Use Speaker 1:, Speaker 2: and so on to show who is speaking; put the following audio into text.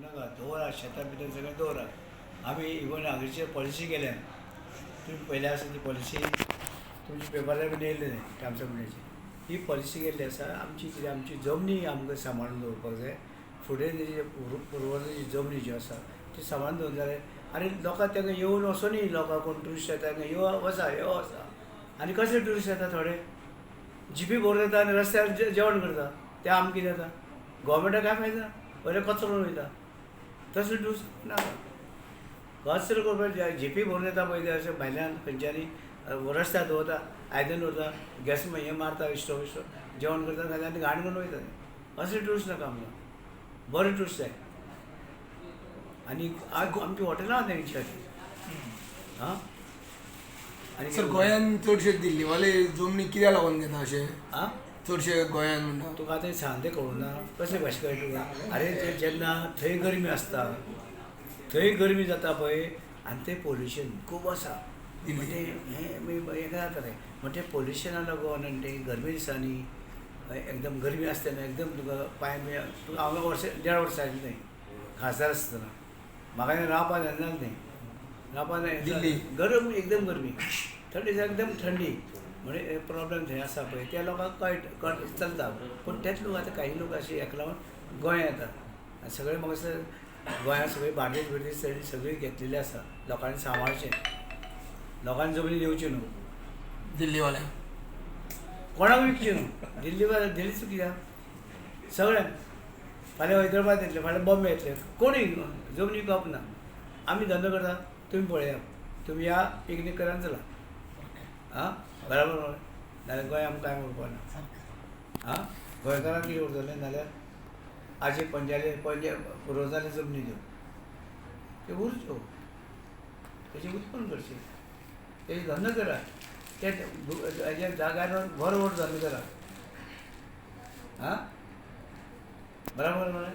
Speaker 1: नाका, दवरा शेतां बितां सगळें दवरा. आमी इवन हांगाची पॉलिसी केल्या, तुमी पयल्या आसा ती पॉलिसी, तुमच्या पेपरार बीन येयल्ली न्ही टायम्स ऑफ इंडियाची. ही पॉलिसी केल्ली आसा आमची. कितें आमची जमनी आमकां सांबाळून दवरपाक जाय. फुडें तेजी पुर्वजांची जमनी ज्यो आसा ती सांबाळून दवरली जाल्यार आनी लोकांक तांकां येवन वचोनी, लोकांक कोण ट्युरिस्ट येता तांकां यो वचा यो वचा. आनी कसले ट्युरिस्ट येता, थोडे जिपी भरून येता आनी रस्त्यार जेवण करता. ते आमकां कितें जाता, गोवोरमेंटाक काय फायदा ना, पयले कचरो वयता. तसले ट्युरिस्ट नाका. कचरो करपाक जिपी भरून येता पळय ते अशें भायल्यान खंयच्यानी रस्त्यार दवरता, आयदन दवरता, गॅस हें मारता, इश्टो विश्टो जेवण करता खाता आनी घाण करून वयता. असले ट्युरिस्ट नाका आमकां, बरे ट्युरिस्ट जाय. आनी आमची हॉटेलां आहा तेंच्या खातीर. आं, आनी
Speaker 2: सर, गोंयान चडशे दिल्लीवाले जमनी कित्याक लागून घेता अशें?
Speaker 1: आं,
Speaker 2: चडशे गोंयान म्हणटा
Speaker 1: तुका आतां सांगते कळूं ना, कशें भाशे कळटा तुका? आरे ते जेन्ना थंय गरमी आसता, थंय गरमी जाता पळय, आनी थंय पोल्युशन खूब आसा, म्हणजे हें हें जाता रे. म्हणजे पोल्युशना लागून आनी ते गरमे दिसांनी एकदम गरमी आसता तेन्ना एकदम तुका पांय बी तुका. हांव वर्स देड वर्स आयलें थंय खासदार आसतना, म्हाका रावपाक जायना जालें थंय, रावपाक जायना.
Speaker 2: दिल्ली.
Speaker 1: गरम, एकदम गरमी, थंडी दिसा एकदम थंडी. म्हणजे प्रॉब्लेम थंय आसा पळय त्या लोकांक कळटा, चलता. पूण तेच लोक आतां काही लोक अशे हेका लागून गोंया येतात आनी सगळे म्हाका दिसता गोंयांत सगळी बार्देस बिर्देस सायडीन सगळी घेतलेली आसा. लोकांनी सांबाळचें, लोकांनी जमनी दिवच्यो न्हू
Speaker 2: दिल्लीवाल्यांक,
Speaker 1: कोणाक विकची न्हू. दिल्ली दिल्लीच कित्याक सगळ्यांक. फाल्यां हैदराबाद येतले, फाल्यां बॉम्बे येतले, कोणूय जमनी विकप ना. आमी धंदो करता, तुमी पळया, तुमी या पिकनीक करा चला. आं, बराबर मरे? नाल्यार गोंय आमकां कांय उरपा ना. आं, गोंयकारांक कितें उरतलें? नाल्यार आजी पंजाले पंजे पुर्वजाले जमनी त्यो त्यो उरच्यो, तेजें उत्पन्न करचें, तेजें धंदो करा, ते हेज्या जाग्यार बरो व्हड धंदो करा. आं, बराबर मरे?